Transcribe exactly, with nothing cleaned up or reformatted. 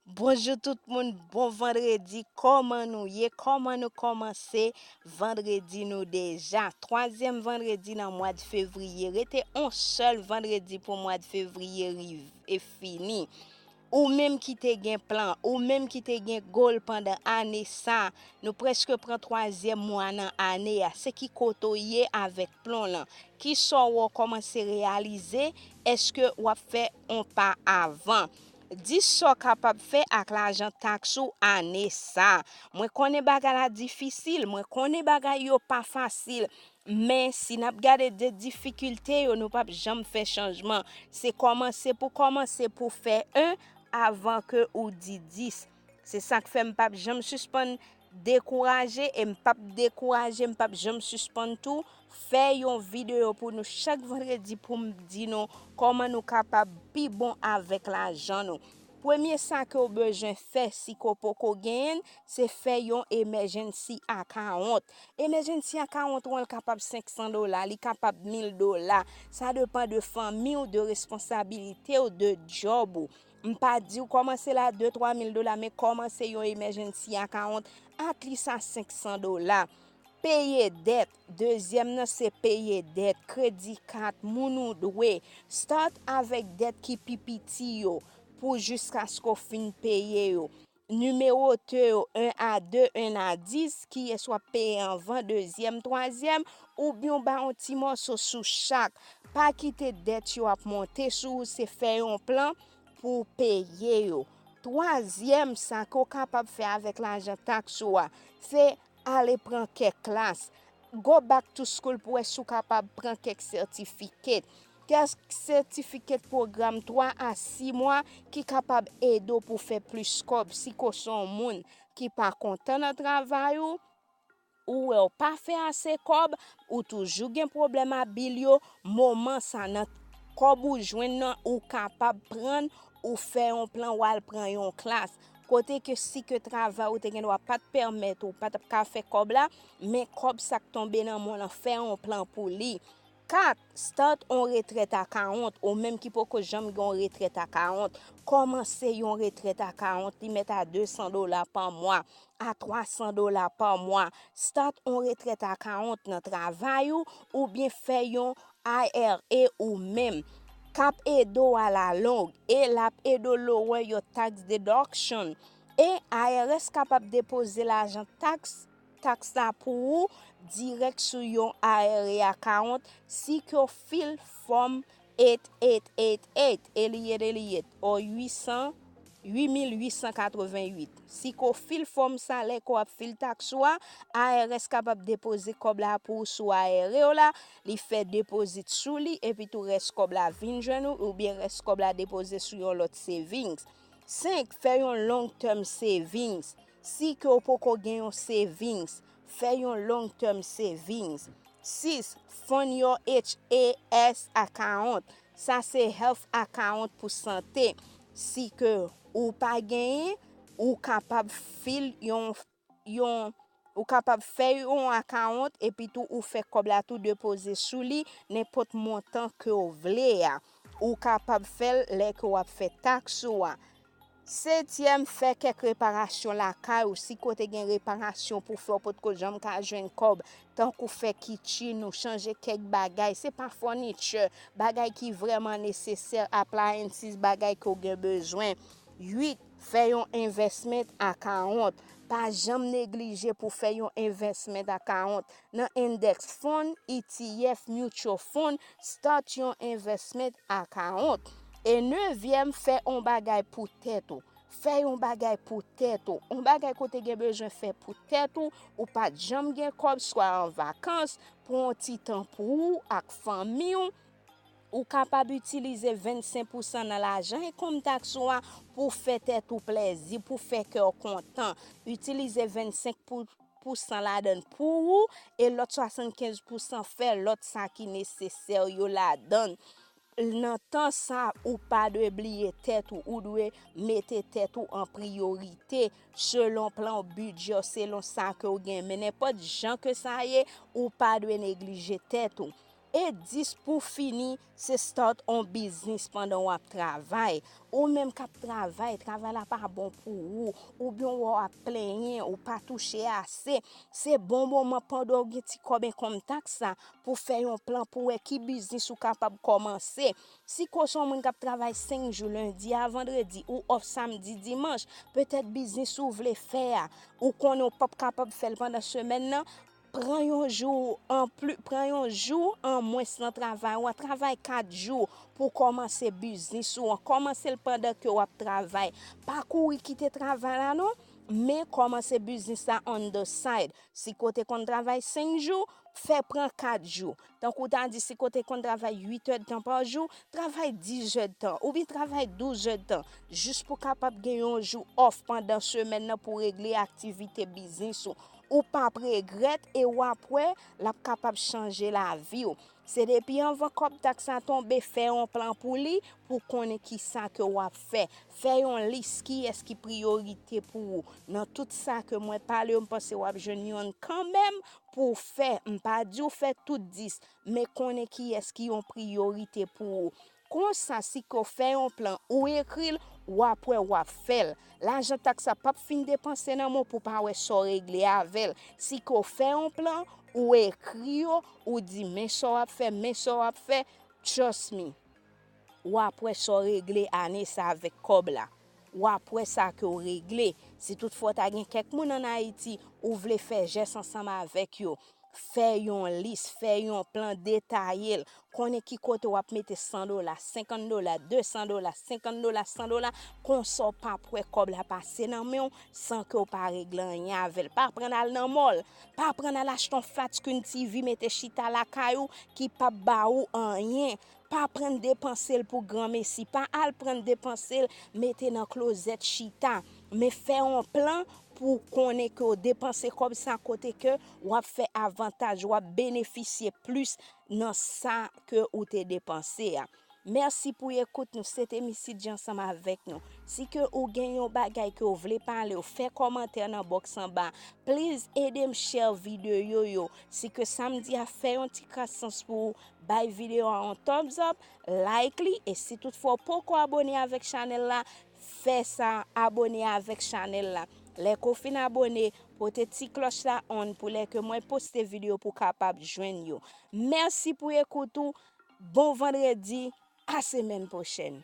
Bonjou tout moun, bon vandredi, kòman nou ye? Kòman nou kòmanse vandredi nou deja? Twazyèm vandredi nan mwa de fevriye, rete on sèl vandredi pou mwa de fevriye rive fini. Ou menm ki te gen plan, ou menm ki te gen goal pandan ane sa, nou prèske pran twazyèm mwa nan ane a. Se ki kote w ye avèk plan lan? Kisa w kòmanse reyalize? Èske w ap fè on pa avan? Di sa w kapab fè ak lajan taks ou ane sa. Mwen konnen bagay la difisil, mwen konnen bagay yo pa fasil, men si n ap gade de difikilte yo, nou p ap janm fè chanjman. Se kòmanse pou kòmanse pou fè en avan ke ou di dis. Se sa k fè m p ap janm sispann dekouraje e m p ap dekouraje, m p ap janm sispann tou fè yon videyo pou nou chak vandredi pou m di nou kòman nou kapab pi bon avèk lajan nou. Premye sa ke w bezwen fè si ke w poko genyen l, se fè yon emergency account. Emergency account ou an l kapab senk san dola, li kapab mil dola. Sa depann de fanmi w, de responsabilite w, de djòb ou. M pa di w kòmanse la de, twa mil dola, men kòmanse yon emergency account at least a senk san dola. Peye dèt. Dezyèm nan se peye dèt. Kredi kat, moun ou dwe. Start avèk dèt ki pi piti yo pou jiskaske w fin peye yo. Nimewo de yo, en a de, en a dis, kiyès w ap peye anvan, dezyèm, twazyèm, oubyen w ba yon ti mòso sou chak. Pa kite dèt yo ap monte sou ou, se fè yon plan pou w peye yo. Twazyèm, sa ke w kapab fè avèk lajan taks ou a, se ale pran kèk klas. Go back to school pou wè si w kapab pran kèk certificate. Kèk certificate pwogram twa a sis mwa ki kapab ede w pou w fè plis kòb. Si ke w se yon moun ki pa kontan nan travay ou, ou wè w pa fè ase kòb, ou toujou gen pwoblèm ak bil yo, moman sa nan kòb ou jwenn nan, ou kapab pran l, ou fè yon plan, w al pran yon klas. Kote ke si ke travay ou te gen dwa pa t pèmèt ou, pa t ap ka fè kòb la, men kòb sa k tonbe nan men w lan, fè yon plan pou li. Kat, start on retrèt a kawont, ou menm ki poko janm gen yon retrèt a kawont, kòmanse yon retrèt a kawont, li mèt a de san dola pa mwa, a twa san dola pa mwa. Start on retrèt a kawont nan travay ou, oubyen fè yon I R A ou menm. K ap ede w alalong, e l ap ede w lower your tax deduction. E I R S kapab depoze lajan taks, taks la pou ou dirèk sou yon I R A account si ke w fil fòm eight eight eight eight, e li ye, e li ye, o uit san, uit mil uit san katreven uit. Si ke w fil fòm sa, lè ke w ap fil taks ou a, I R S kapab depoze kòb la pou ou sou I R A w la, li fè depozit sou li, epi tou rès kòb la vin jwenn ou, oubyen rès kòb la depoze sou yon lòt savings. Senk, fè yon long term savings. Si ke w poko gen yon savings, fè yon long term savings. Sis, fund your H A S account. Sa se health account pou sante. Si ke ou pa genyen, ou kapab fil yon, yon, ou kapab fè yon account, epi tou ou fè kòb la tou depoze sou li, nenpòt montan ke w vle a. Ou kapab fè l lè ke w ap fè taks ou a. Setyèm, fè kèk reparasyon lakay ou. Si ke w te gen reparasyon pou fè, w potko janm ka jwenn kòb, tankou fè kitchen ou, chanje kèk bagay. Se pa furniture, bagay ki vrèman nesesè, appliances, bagay ke w gen bezwen. Uit, fè yon investment account. Pa janm neglije pou fè yon investment account. Nan index fund, E T F, mutual fund, start yon investment account. E nevyèm, fè yon bagay pou tèt ou. Fè yon bagay pou tèt ou. Yon bagay ke w te gen bezwen fè pou tèt ou, ou pa t janm gen kòb, swa an vakans, pran yon ti tan pou ou ak fanmi w. Ou kapab itilize vennsenk pousan nan lajan enkonm taks ou a pou fè tèt ou plèzi, pou fè kè w kontan. Itilize vennsenk pou, pousan ladan l pou ou, e lòt swasannkenz pousan fè lòt sa ki nesesè yo ladan l. Nan tan sa, ou pa dwe bliye tèt ou, ou dwe mete tèt ou an priyorite, selon plan w, bidjè w, selon sa ke w gen. Men nenpòt jan ke sa ye, ou pa dwe neglije tèt ou. E dis pou fini, se start on biznis pandan w ap travay. Ou menm k ap travay, travay la pa bon pou ou, oubyen w ap plenyen, ou pa touche ase. Se bon moman pandan w gen ti kòb enkonm taks la pou fè yon plan pou wè ki biznis ou kapab kòmanse. Si ke w se yon moun k ap travay senk jou, lendi a vandredi, ou off samdi, dimanch, petèt biznis ou vle fè a, ou konnen w p ap kapab fè l pandan semèn nan, pran yon jou anpli, pran yon jou an mwens nan travay ou an, travay kat jou pou w kòmanse biznis ou an. Kòmanse l pandan ke w ap travay. Pa kouri kite travay la non, men kòmanse biznis la on the side. Si ke w te konn travay senk jou, fè pran kat jou. Tankou w ta di, si ke w te konn travay uit èdtan pa jou, travay dis èdtan, oubyen travay douz èdtan, jis pou w kapab gen yon jou off pandan semèn nan pou w regle aktivite biznis ou. Ou p ap regrèt e w ap wè l ap kapab chanje lavi w. Se depi anvan kòb taks la tonbe, fè yon plan pou li, pou w konnen kisa ke w ap fè. Fè yon lis kiyès ki priyorite pou ou. Nan tout sa ke mwen pale yo, m panse w ap jwenn yonn kanmenm pou w fè. M pa di w fè tout dis, men konnen kiyès ki yon priyorite pou ou. Konsa, si ke w fè yon plan, ou ekri l, w ap wè w ap fè l. Lajan taks la p ap fin depanse nan men w pou w pa wè sa w regle avè l. Si ke w fè yon plan, ou ekri yo, ou di men sa w ap fè, men sa w ap fè, trust me, w ap wè sa w regle ane sa avèk kòb la. W ap wè sa ke w regle. Si toutfwa w ta gen kèk moun ann Ayiti, ou vle fè jès ansanm avèk yo, fè yon lis, fè yon plan detaye l. Konnen ki kote w ap mete san dola, senkant dola, de san dola, senkant dola, san dola. Konsa w p ap wè kòb la pase nan men w san ke w pa regle anyen avè l. Pa pran l al nan mall. Pa pran l al achte yon flat screen T V mete chita lakay ou ki p ap ba ou anyen. Pa pran l depanse l pou granmesi. Pa al pran l depanse l mete nan klozèt chita. Men fè yon plan pou w konnen ke w depanse kòb sa kote ke w ap fè avantaj, w ap benefisye plis nan sa ke ou te depanse a. Mèsi pou ekout nou. Se te Missy J ansanm avèk nou. Si ke ou gen yon bagay ke w vle pale, w fè kòmantè nan bòks anba. Please ede m share videyo yo. Si ke sa m di a fè yon ti kras sans pou ou, bay videyo a yon thumbs up, like li, e si toutfwa w poko abone avèk chanèl la, fè sa, abone avèk chanèl la. Lè ke w fin abone, pote ti klòch la on pou lè ke mwen poste videyo pou w kapab jwenn yo. Mèsi pou ekout ou. Bon vandredi, a semèn pwochèn.